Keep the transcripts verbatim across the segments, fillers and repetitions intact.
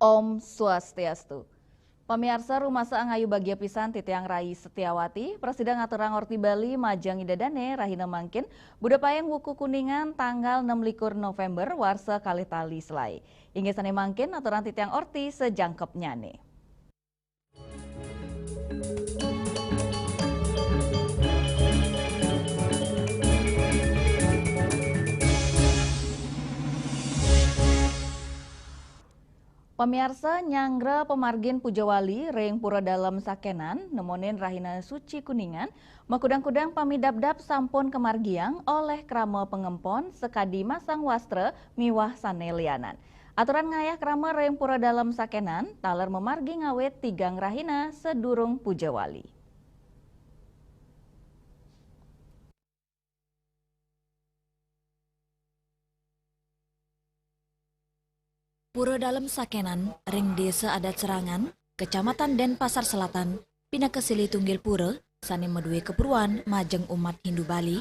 Om Swastiastu. Pamiarsa, rumasa angayu bagia pisan titiang Rai Setiawati, prasida ngaturang orti Bali majeng Ida Dane rahina mangkin, Buda Payeng Wuku Kuningan, tanggal enam likur November warsa kalih tali selae. Inggih sane mangkin aturang titiang orti sajangkepnyane. Pamiarsa, nyanggra pamargin pujawali ring Pura Dalem Sakenan, nemonin rahina suci Kuningan, makudang-kudang pamidabdab sampun kamargiang olih krama pangempon sakadi masang wastra miwah sane lianan. Aturan ngayah krama ring Pura Dalem Sakenan, taler mamargi ngawit tigang rahina sadurung pujawali. Pura Dalem Sakenan ring Desa Adat Serangan, Kecamatan Denpasar Selatan, pinaka silih tunggil pura sane madue kapuruan majeng umat Hindu Bali.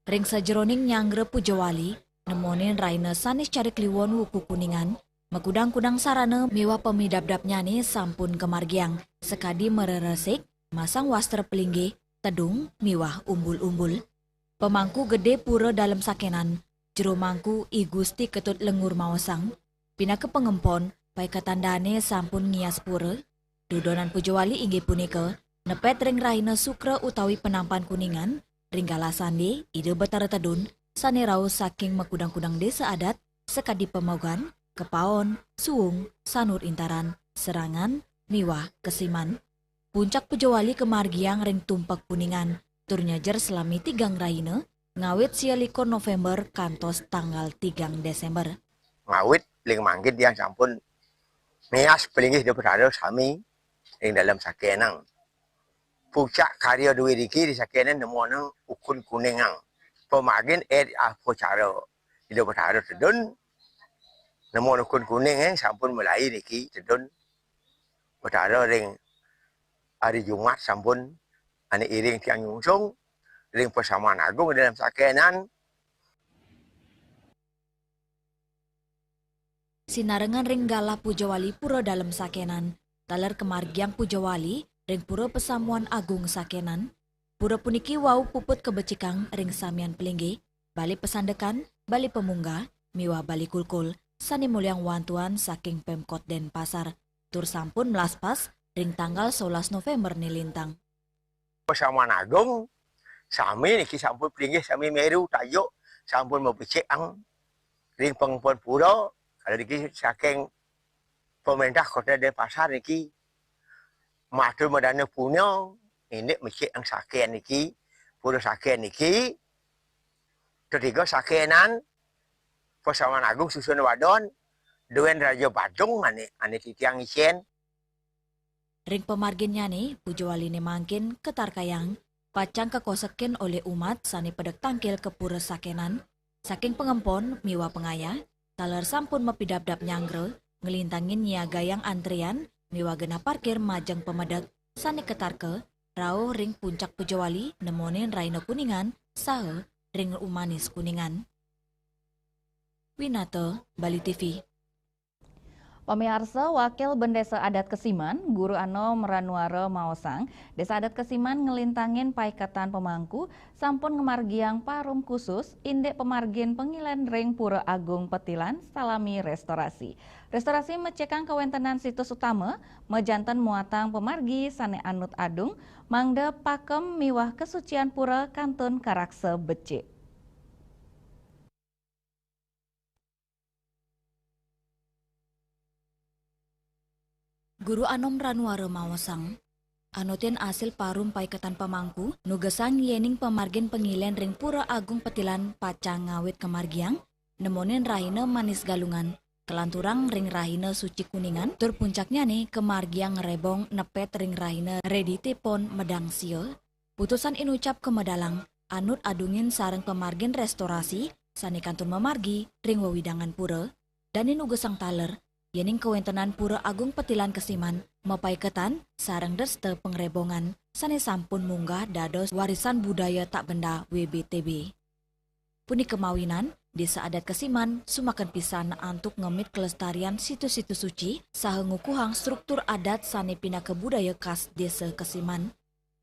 Ring sajeroning nyanggra pujawali, nemonin rahina Saniscara Kliwon Wuku Kuningan, makudang-kudang sarana miwah pamidabdabnyane sampun kamargiang, sakadi mareresik, masang wastra palinggih, tedung, miwah umbul-umbul. Pamangku Gede Pura Dalem Sakenan, Jero Mangku I Gusti Ketut Lengur maosang, pinaka pangempon, paiketan dane sampun ngias pura. Dudonan pujawali inggih punika, nepet ring rahina Sukra utawi Penampan Kuningan, ring galah sande Ida Betara Tedun, sane rauh saking makudang-kudang desa adat, sakadi Pamogan, Kepaon, Suwung, Sanur Intaran, Serangan, miwah Kesiman. Puncak pujawali kamargiang ring Tumpek Kuningan, tur nyejer salami tigang rahina, ngawit sia likur November kantos tanggal tigang Desember. Ngawit ring mangkin tiang sampun ngias palinggih Ida Betara sami ring Dalem Sakenan. Puncak karya duwe niki di Sakenan nemonang Ukun Kuningan. Pamargin ed apacara Ida Betara Tedun, nemonang Ukun Kuningan sampun malai niki Tedun Betara ring hari Jumat sampun ane iring tiang nyungsung ring Pasaman Agung Dalem Sakenan. Sinarengan ring galah pujawali Pura Dalem Sakenan, taler kamargiang pujawali ring Pura Pasamuan Agung Sakenan. Pura puniki wau puput kabecikang ring samian palinggih, bale pasandekan, bale pamunggah, miwah bale kulkul, sane muliang wantuan saking Pemkot Denpasar, tur sampun mlaspas ring tanggal solas November ne lintang. Pasaman Agung, sami niki sampun palinggih sami meru tajuk, sampun mabecikang ring pangempon pura, kala niki saking pemerintah Kota Denpasar niki matur madana punya, indik mecikang Saken niki, Pura Saken niki, tetiga Sakenan, Pasaman Agung susun wadon, duen Raja Badung ane, ane titiang icen. Ring pamarginnyane, pujawaline mangkin katarkayang, pacang kakosekin olih umat sane pedek tangkil ka Pura Sakenan, saking pangempon miwah pangayah, taler sampun mapidabdab nyanggra, nglintangin nyiagayang antrian miwah genah parkir majeng pamedek sane katarka rauh ring puncak pujawali nemonin rahina Kuningan saha ring Umanis Kuningan. Winata, Bali T V. Pamiarsa, Wakil Bendesa Adat Kesiman, Guru Anom Ranuara maosang, Desa Adat Kesiman nglintangin paiketan pamangku sampun ngamargiang parum khusus indik pamargin pangilen ring Pura Agung Petilan salami restorasi. Restorasi mecekang kawentenan situs utama, majanten muatang pamargi sane anut adung, mangda pakem miwah kasucian pura kantun karaksa becik. Guru Anom Ranuara maosang, anutin asil parum paiketan pamangku, nugesang yening pamargin pangilen ring Pura Agung Petilan pacang ngawit kamargiang, nemonin rahina Manis Galungan, kalanturang ring rahina suci Kuningan, tur puncaknyane kamargiang rebong nepet ring rahina Redite Pon Medang Sia, putusan inucap kamedalang, anut adungin sareng pamargin restorasi, sane kantun mamargi ring wewidangan pura, danin nugesang taler, yening kawentenan Pura Agung Petilan Kesiman, mapaiketan sareng dresta pangrebongan, sane sampun munggah dados warisan budaya tak benda W B T B. Punika mawinan, Desa Adat Kesiman sumaken pisan antuk ngemit kelestarian situs-situs suci saha ngukuhang struktur adat sane pinaka budaya khas Desa Kesiman.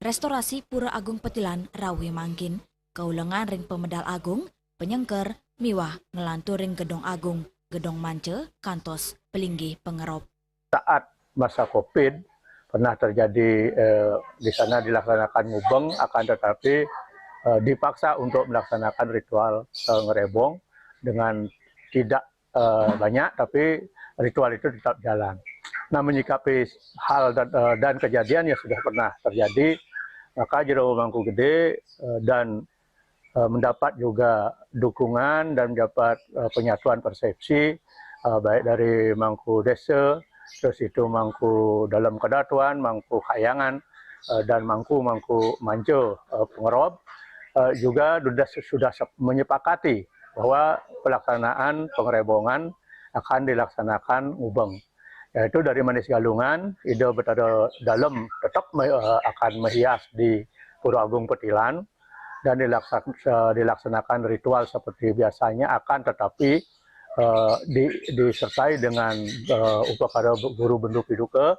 Restorasi Pura Agung Petilan rawuhe mangkin kaulengan ring pamedal agung, penyengker, miwah nglantur ring Gedong Agung, Gedong Manca, kantos pelinggih pangerop. Saat masa covid pernah terjadi, eh, di sana dilaksanakan ngubeng, akan tetapi, eh, dipaksa untuk melaksanakan ritual, eh, ngerebong dengan tidak, eh, banyak, tapi ritual itu tetap jalan. Nah, menyikapi hal dan, eh, dan kejadian yang sudah pernah terjadi, maka Jero Mangku Gede, eh, dan, eh, mendapat juga dukungan dan mendapat, eh, penyatuan persepsi, eh, baik dari Mangku Desa, terus itu Mangku Dalam Kedatuan, Mangku Kayangan, eh, dan Mangku-Mangku Manca, eh, Pengerob, eh, juga sudah, sudah sep-, menyepakati bahwa pelaksanaan pengerebongan akan dilaksanakan ngubeng. Yaitu dari Manis Galungan, Ida Betara Dalem tetap me-, eh, akan menghias di Pura Agung Petilan dan dilaksa-, eh, dilaksanakan ritual seperti biasanya, akan tetapi, eh, di-, disertai dengan, eh, upakara bu-, guru bendu piduka.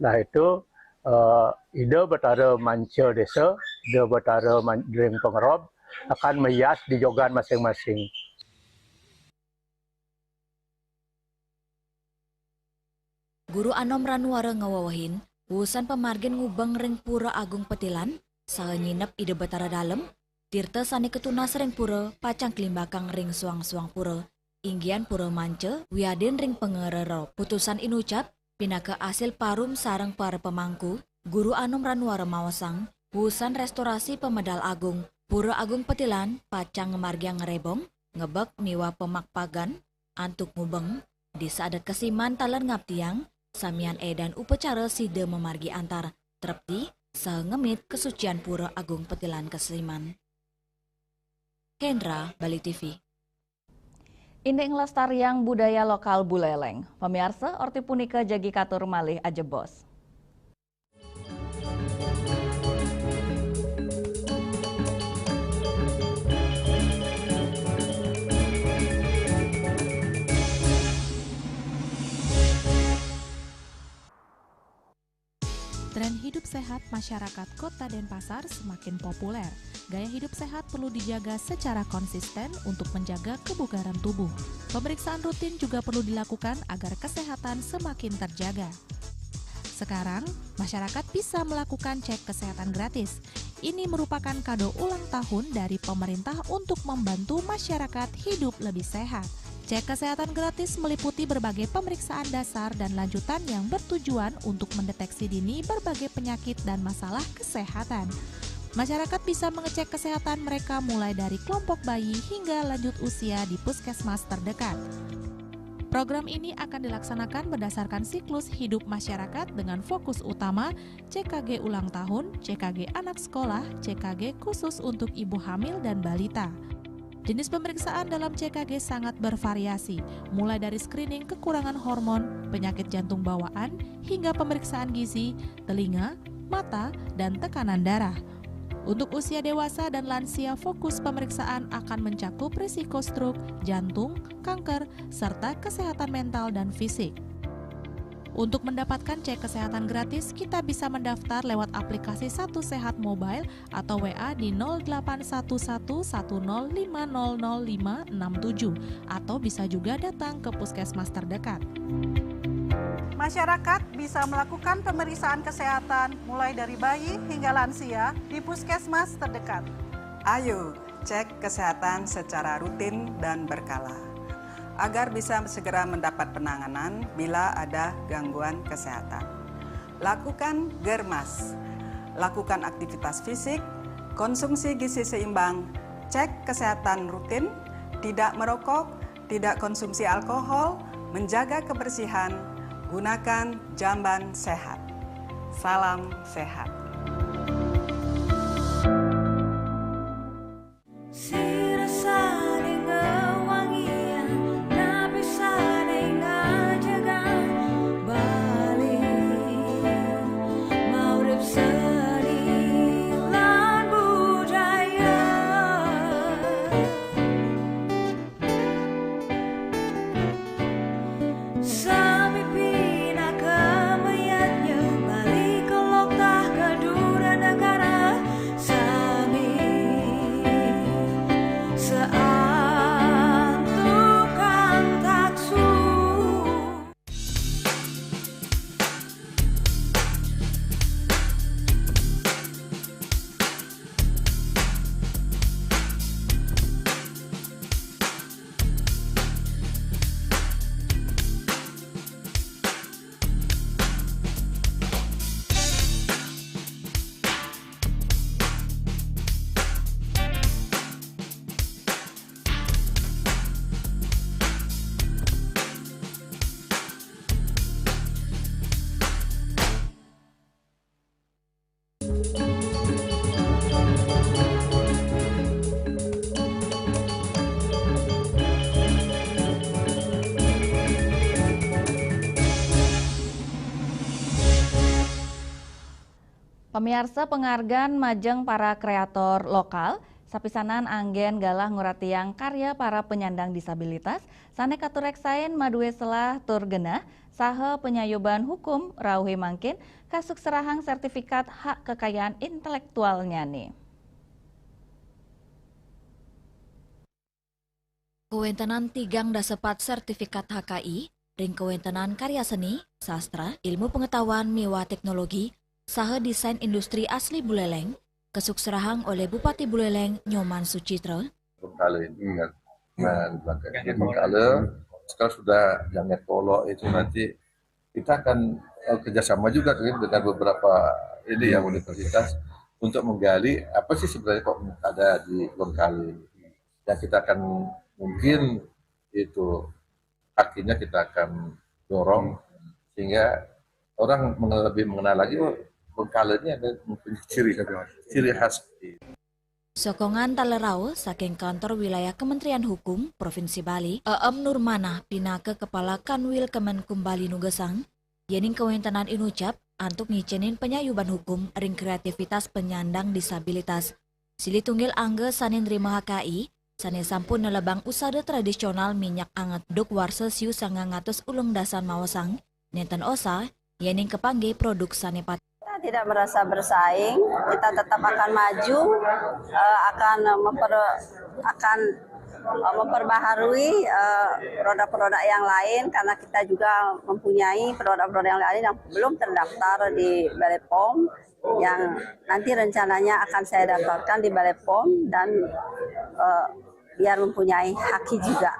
Nah, itu, eh, Ida Betara Manca Desa, Ida Betara Man-, Dring Pengerob akan menghias di jogan masing-masing. Guru Anom Ranuara ngawewehin, wusan pamargin ngubeng ring Pura Agung Petilan, saha nyinep Ida Betara Dalem, tirta sane katunas ring pura pacang klimbakang ring suang-suang pura, inggihan Pura Manca wiadin ring pangererop. Putusan inucap pinaka asil parum sareng para pamangku, Guru Anom Ranuara maosang, wusan restorasi pamedal agung, Pura Agung Petilan pacang ngamargiang ngerebong, ngebek miwah pamakpagan, antuk ngubeng, Desa Adat Kesiman taler ngaptiang, samian edan upacara sida mamargi antar, trepti, saha ngemit kasucian Pura Agung Petilan Kesiman. Hendra, Bali T V. Indik nglestariang budaya lokal Buleleng. Pamiarsa, orti punika jagi katur malih ajebos. Tren hidup sehat masyarakat Kota Denpasar semakin populer. Gaya hidup sehat perlu dijaga secara konsisten untuk menjaga kebugaran tubuh. Pemeriksaan rutin juga perlu dilakukan agar kesehatan semakin terjaga. Sekarang, masyarakat bisa melakukan cek kesehatan gratis. Ini merupakan kado ulang tahun dari pemerintah untuk membantu masyarakat hidup lebih sehat. Cek kesehatan gratis meliputi berbagai pemeriksaan dasar dan lanjutan yang bertujuan untuk mendeteksi dini berbagai penyakit dan masalah kesehatan. Masyarakat bisa mengecek kesehatan mereka mulai dari kelompok bayi hingga lanjut usia di puskesmas terdekat. Program ini akan dilaksanakan berdasarkan siklus hidup masyarakat dengan fokus utama C K G ulang tahun, C K G anak sekolah, C K G khusus untuk ibu hamil dan balita. Jenis pemeriksaan dalam C K G sangat bervariasi, mulai dari screening kekurangan hormon, penyakit jantung bawaan, hingga pemeriksaan gizi, telinga, mata, dan tekanan darah. Untuk usia dewasa dan lansia, fokus pemeriksaan akan mencakup risiko stroke, jantung, kanker, serta kesehatan mental dan fisik. Untuk mendapatkan cek kesehatan gratis, kita bisa mendaftar lewat aplikasi Satu Sehat Mobile atau W A di nol delapan satu satu satu nol lima nol nol lima enam tujuh, atau bisa juga datang ke puskesmas terdekat. Masyarakat bisa melakukan pemeriksaan kesehatan mulai dari bayi hingga lansia di puskesmas terdekat. Ayo, cek kesehatan secara rutin dan berkala, agar bisa segera mendapat penanganan bila ada gangguan kesehatan. Lakukan germas, lakukan aktivitas fisik, konsumsi gizi seimbang, cek kesehatan rutin, tidak merokok, tidak konsumsi alkohol, menjaga kebersihan, gunakan jamban sehat. Salam sehat. Sira saling ngewangian, napi saling ngajegang Bali, maurip seni lan budaya. Miarsa, penghargaan majeng para kreator lokal, sapisanan anggen galah nguratiang karya para penyandang disabilitas, sane katureksain maduwe selah tur genah, saha penyayuban hukum rauhe mangkin kasukserahang sertifikat hak kekayaan intelektualnyane. Kawentenan tigang dasa pat sertifikat H K I ring kawentenan karya seni, sastra, ilmu pengetahuan miwah teknologi, saha desain industri asli Buleleng, kasukserahang oleh Bupati Buleleng Nyoman Suchitra. Bengkale ini kan. Nah, di Bengkale, sekarang sudah jamet kolok itu nanti kita akan, eh, kerjasama juga tuh dengan beberapa ini ya, universitas untuk menggali apa sih sebenarnya kok ada di Bengkale. Dan kita akan mungkin itu akhirnya kita akan dorong sehingga orang mengenal, lebih mengenal lagi, oh, Bengkale ini ada mempunyai ciri, ciri khas. Sokongan taler rauh saking Kantor Wilayah Kementerian Hukum Provinsi Bali, Eem Nurmanah pinaka Kepala Kanwil Kemenkum Bali nugesang, yening kawentenan inucap antuk ngicenin penyayuban hukum ring kreativitas penyandang disabilitas. Silih tunggil angga sane nrima H K I, sane sampun nelebang usada tradisional minyak anget duk warsa siu sangang atus ulung dasan maosang, nenten osah, yening kapanggih produk sane pat- Kita tidak merasa bersaing, kita tetap akan maju, eh, akan memper-, akan, eh, memperbaharui, eh, produk-produk yang lain, karena kita juga mempunyai produk-produk yang lain yang belum terdaftar di Balai POM, yang nanti rencananya akan saya daftarkan di Balai POM dan, eh, biar mempunyai haki juga.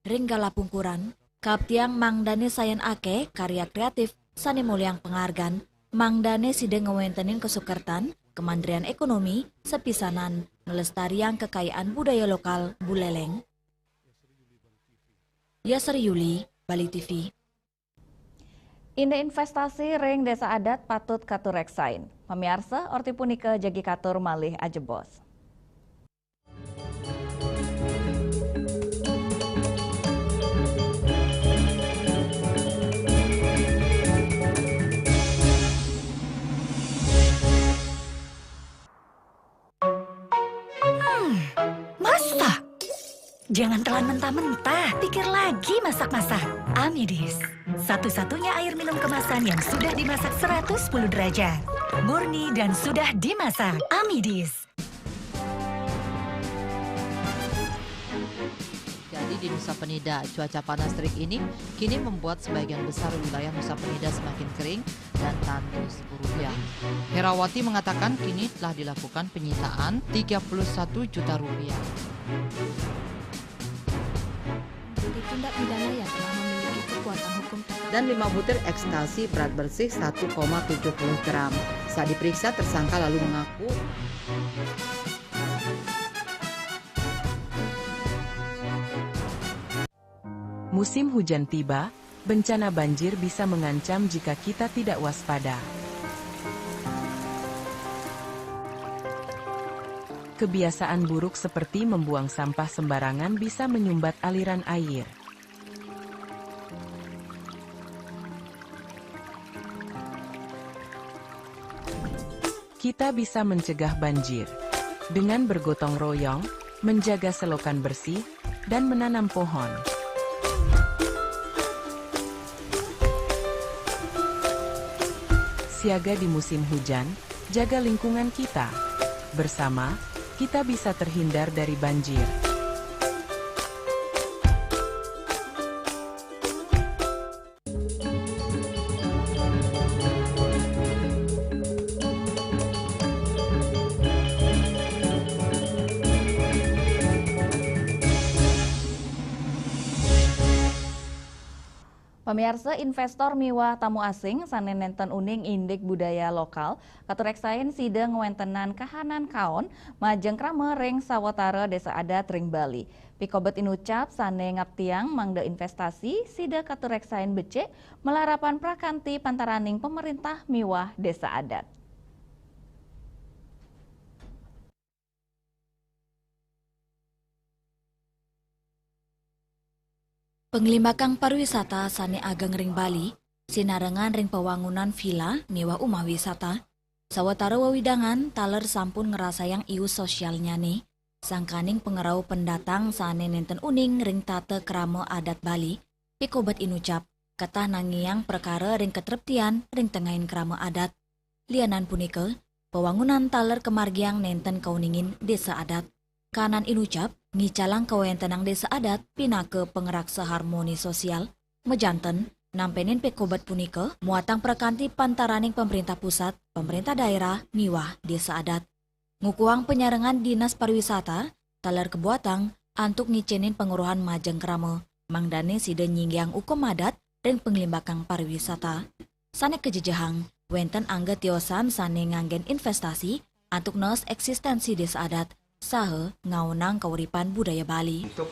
Ring galah pungkuran, kaaptiang mangdane sayan akeh karya kreatif sane moliang penghargaan, mangdane sida ngwentenin kasukertan, kamantrian ekonomi, sapisanan nglestariang kekayaan budaya lokal Buleleng. Yasri Yuli, Bali T V. Indik investasi ring desa adat patut katureksain. Pamiarsa, orti punika jagi katur malih ajebos. Hmm, masak. Jangan telan mentah-mentah, pikir lagi masak-masak. Amidis, satu-satunya air minum kemasan yang sudah dimasak seratus sepuluh derajat. Murni dan sudah dimasak. Amidis. Jadi di Nusa Penida, cuaca panas terik ini kini membuat sebagian besar wilayah Nusa Penida semakin kering dan tandus. Rupiah. Herawati mengatakan kini telah dilakukan penyitaan tiga puluh satu juta rupiah. Menjadi tindak pidana yang telah memiliki kekuatan hukum tetap. Dan lima butir ekstasi berat bersih satu koma tujuh puluh gram. Saat diperiksa, tersangka lalu mengaku. Musim hujan tiba, bencana banjir bisa mengancam jika kita tidak waspada. Kebiasaan buruk seperti membuang sampah sembarangan bisa menyumbat aliran air. Kita bisa mencegah banjir dengan bergotong royong, menjaga selokan bersih, dan menanam pohon. Siaga di musim hujan, jaga lingkungan kita. Bersama, kita bisa terhindar dari banjir. Pamiarsa, investor miwah tamu asing sane nenten uning indik budaya lokal, katureksain sida ngwentenang kahanan kaon majeng krama ring sawatara desa adat ring Bali. Pikobet inucap sane ngaptiang mangda investasi sida katureksain becik malarapan prakanti pantaraning pamarintah miwah desa adat. Panglimbakang pariwisata sane ageng ring Bali, sinarengan ring pawangunan vila miwah umah wisata, Sawatara wewidangan taler sampun ngrasayang ius sosialnyane, sangkaning pangrauh pendatang sane nenten uning ring tata krama adat Bali, pikobet inucap, ketah nangiang prekara ring katreptian ring tengahing krama adat. Lianan punika, pawangunan taler kamargiang nenten kauningin desa adat. Kanan inucap, ngicalang kawentenang desa adat pinaka pangraksa harmoni sosial, majanten, nampenin pikobet punika, muatang prakanti pantaraning pamrintah pusat, pamrintah daerah, miwah desa adat. Ngukuhang panyarengan Dinas Pariwisata, taler kabuatang, antuk ngicenin panguruhan majeng krama, mangdane sida nyinggiang ukum adat ring panglimbakang pariwisata. Sane kajejehang, wenten angga tiosan sane nganggen investasi antuk nees eksistensi desa adat saha ngaonang kauripan budaya Bali. Untuk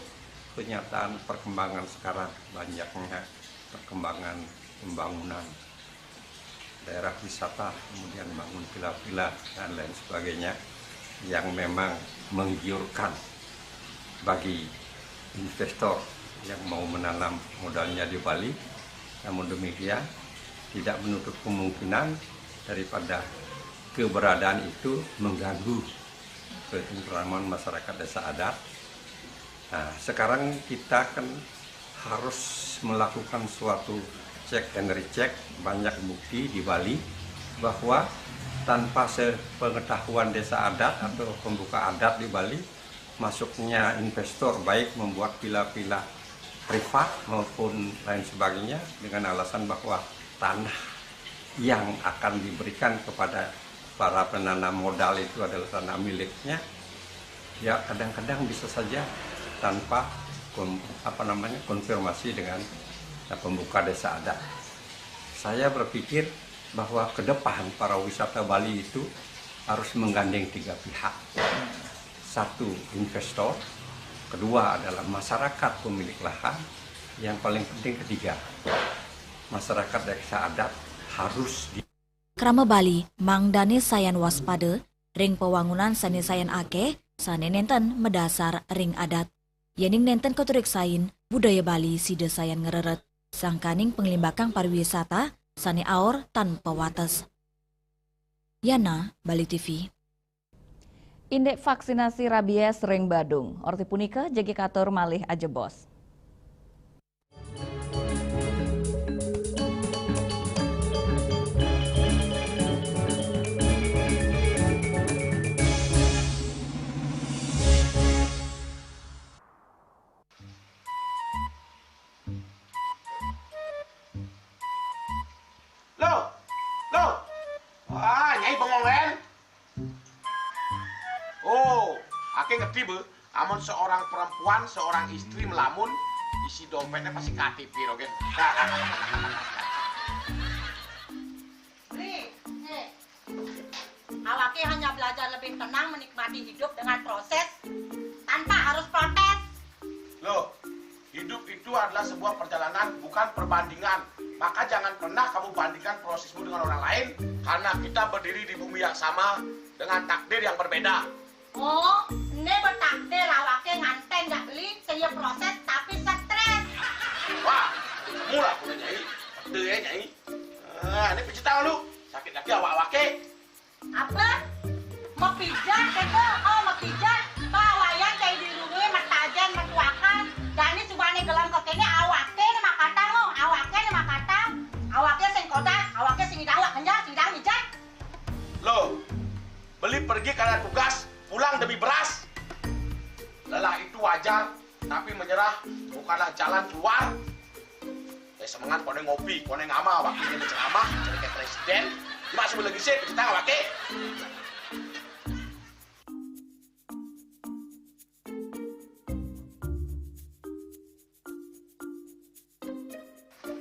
kenyataan perkembangan sekarang, banyaknya perkembangan pembangunan daerah wisata, kemudian bangun villa-villa dan lain sebagainya yang memang menggiurkan bagi investor yang mau menanam modalnya di Bali. Namun demikian, tidak menutup kemungkinan daripada keberadaan itu mengganggu ketentraman masyarakat desa adat. Nah, sekarang kita kan harus melakukan suatu check and recheck, banyak bukti di Bali bahwa tanpa sepengetahuan desa adat atau pembuka adat di Bali, masuknya investor baik membuat villa-villa privat maupun lain sebagainya dengan alasan bahwa tanah yang akan diberikan kepada para penanam modal itu adalah tanah miliknya, ya kadang-kadang bisa saja tanpa kon-, apa namanya, konfirmasi dengan, eh, pembuka desa adat. Saya berpikir bahwa ke depan para wisata Bali itu harus menggandeng tiga pihak. Satu, investor, kedua adalah masyarakat pemilik lahan, yang paling penting ketiga, masyarakat desa adat harus di- Krama Bali mangdane sayan waspada ring pawangunan sane sayan akeh sane nenten madasar ring adat. Yening nenten katuriksain, budaya Bali sida sayan ngreret, sangkaning panglimbakang pariwisata sane aor tan pawates. Yana, Bali T V. Indik vaksinasi rabies ring Badung. Orti punika jagi katur malih ajebos. Loh, loh. Wah, Nyai bengong, Len. Oh, ake ngerti, Be. Amun seorang perempuan, seorang istri melamun, isi dompetnya pasti K T P, Rogen. Beli, eh, awake hanya belajar lebih tenang menikmati hidup dengan proses tanpa harus protes. Loh, hidup itu adalah sebuah perjalanan, bukan perbandingan. Maka jangan pernah kamu bandingkan prosesmu dengan orang lain, karena kita berdiri di bumi yang sama dengan takdir yang berbeda. Oh, ene bertakdir awake nganten jak beli, sing ya proses tapi stres. Wah, mula punya Nyai. Betul ya, Nyai. Ah, ini pijit tangan lu. Sakit lagi awak-awake. Apa? Mapijat kento? Oh, mapijat. Pak, wayan cai dirungi, matajen, matuakan. Jani subane gelem kekene awake ne makatang, oh. Awake ne makatang. Awake sing kodak, awake sing idang, awak kenyang, sing idang mijat. Loh, beli pergi karena tugas, pulang demi beras. Lelah itu wajar, tapi menyerah bukanlah jalan keluar. Eh, semengan kone ngopi, kone ngamal, wakilnya ceramah, jadi kayak presiden. Cuma sebelum lagi sih, kita awake.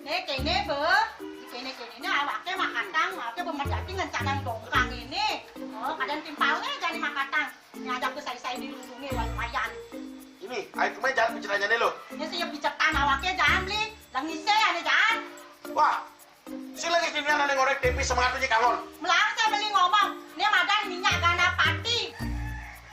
Nih, kene, Be. Kene, kene, nih, awake makatang, awake bemer dadi ngencanang dongkang ini. Oh, kadang timpalnya jani makatang. Ini ada aku sai-sai dirundungi wai-wayan. Ini, ayo kemana jalan pikirannya nih lo? Ini sih ya picetan awake jangan beli. Lengise ane jangan. Wah, si lagi gini ane ngorek tempe semangat aja kangon. Melang saya beli ngomong, ini madan minyak gana pati.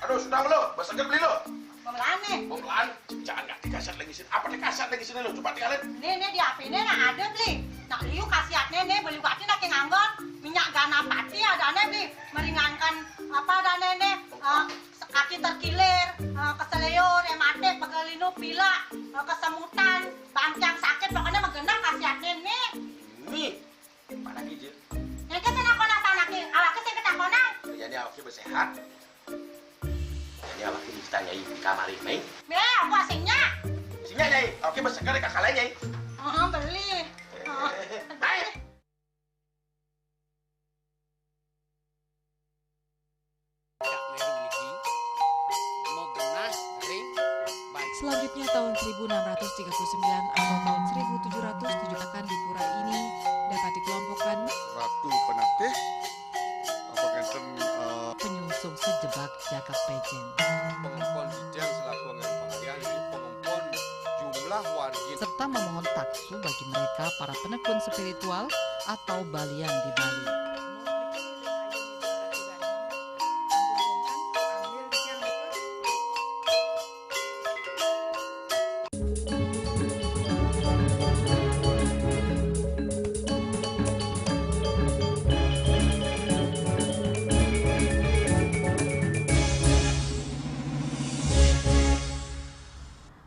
Aduh, sudah lo, besoknya beli lo. Pemelan nih. Pemelan, jangan nggak dikasat lagi sini. Apa dikasat lagi sini lo? Coba tinggalin. Nih, nih di H P ini nah ada beli. Nak liu khasiatnya nih beli batin lagi nganggur. Minyak Ganapati adané, Bi, meringankan apa adané né, eh, kaki terkilir, eh, keseleo, rematik, pegelinu, pilek, eh, kesemutan, bangkiang sakit, pokoknya mah genah khasiatné né. Nih, mana gijil? Yang kita nakon apa lagi? Awaknya sing ketakonan. Ya, ini awaknya bersehat. Ini awaknya ditanyai di kamar ini. Nih, aku asingnya. Sini, Nyai. Awaknya berseger di kakak lain, Nyai. Oh, beli. Oh. Baik. Selanjutnya, tahun seribu enam ratus tiga puluh sembilan atau tahun seribu tujuh ratus tujuh, di pura ini dapat dikelompokkan Ratu Penatih, apa ngenten, eh, penyungsung sejebak jagad pejen, pengempon dijang selaku anggaran pangayaan, jadi pengempon jumlah wargi, serta memohon taksu bagi mereka para penekun spiritual atau balian di Bali.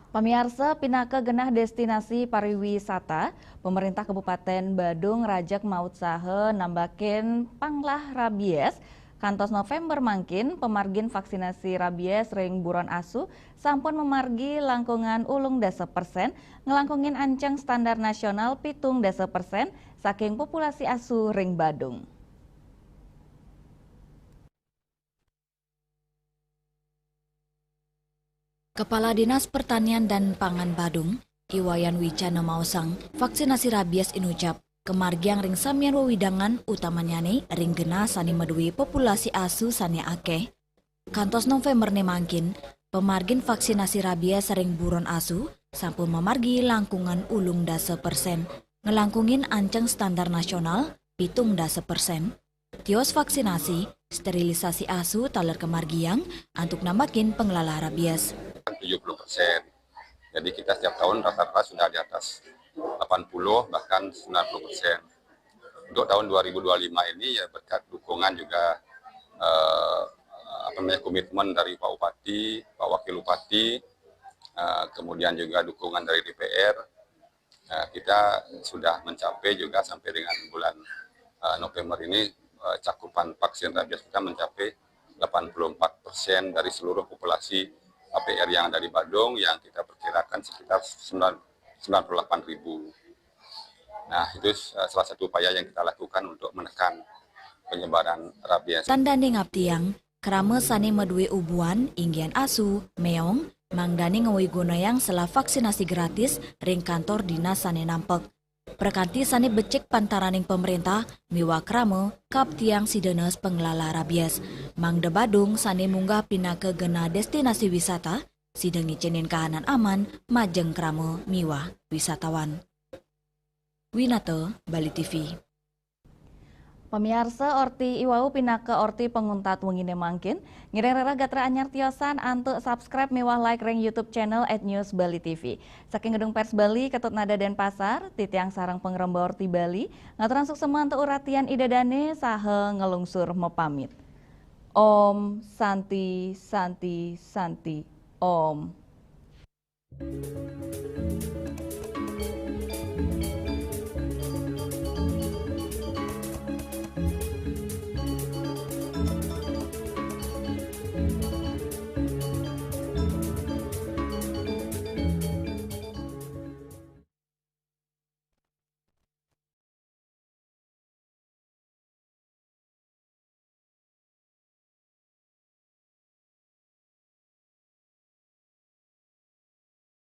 Pamiarsa, pinaka genah destinasi pariwisata, pemerintah Kabupaten Badung rajeg mautsaha nambakin panglah rabies. Kantos November mangkin, pemargin vaksinasi rabies ring buron asu sampun mamargi langkungan ulung dasa persen, nglangkungin anceng standar nasional pitung dasa persen saking populasi asu ring Badung. Kepala Dinas Pertanian dan Pangan Badung, I Wayan Wicana maosang, vaksinasi rabies inucap kamargiang ring samian wewidangan, utamanyane ring genah sane madue populasi asu sane akeh. Kantos November ne mangkin, pamargin vaksinasi rabies ring buron asu sampun mamargi langkungan ulung dasa persen, ngelangkungin anceng standar nasional pitung dasa persen. Tios vaksinasi, sterilisasi asu taler kamargiang antuk nambakin panglalah rabies. Tujuh puluh persen. Jadi kita setiap tahun rata-rata sudah di atas delapan puluh bahkan sembilan puluh persen. Untuk tahun dua ribu dua puluh lima ini ya berkat dukungan juga eh, apa namanya komitmen dari Pak Bupati, Pak Wakil Bupati, eh, kemudian juga dukungan dari D P R, eh, kita sudah mencapai juga sampai dengan bulan eh, November ini eh, cakupan vaksin rabies kita mencapai delapan puluh empat persen dari seluruh populasi A P R yang ada di Badung, yang kita perkirakan sekitar sembilan puluh delapan ribu. Nah, itu eh, salah satu upaya yang kita lakukan untuk menekan penyebaran rabies. Tandane ngaptiang, krama sane madue ubuan, inggihan asu, meong, mangdane ngawigunayang selah vaksinasi gratis ring kantor dinas sane nampek. Prakanti sane becik pantaraning pamarentah miwah krama kaptiang sida nes panglalah rabies. Mangda Badung sane munggah pinaka genah destinasi wisata, sida ngicenin kahanan aman majeng krama miwah wisatawan. Winata, Bali T V. Pamiarsa, orti iwau pinaka orti panguntat wengine mangkin. Ngiring rereh gatra anyar tiosan antuk subscribe miwah like ring YouTube channel at News Bali T V. Saking Gedung Pers Bali, Ketut Nada Denpasar, titiang sareng pangremba Orti Bali ngaturang suksema antuk uratian Ida Dane saha ngelungsur mapamit. Om Santi, Santi, Santi, Om.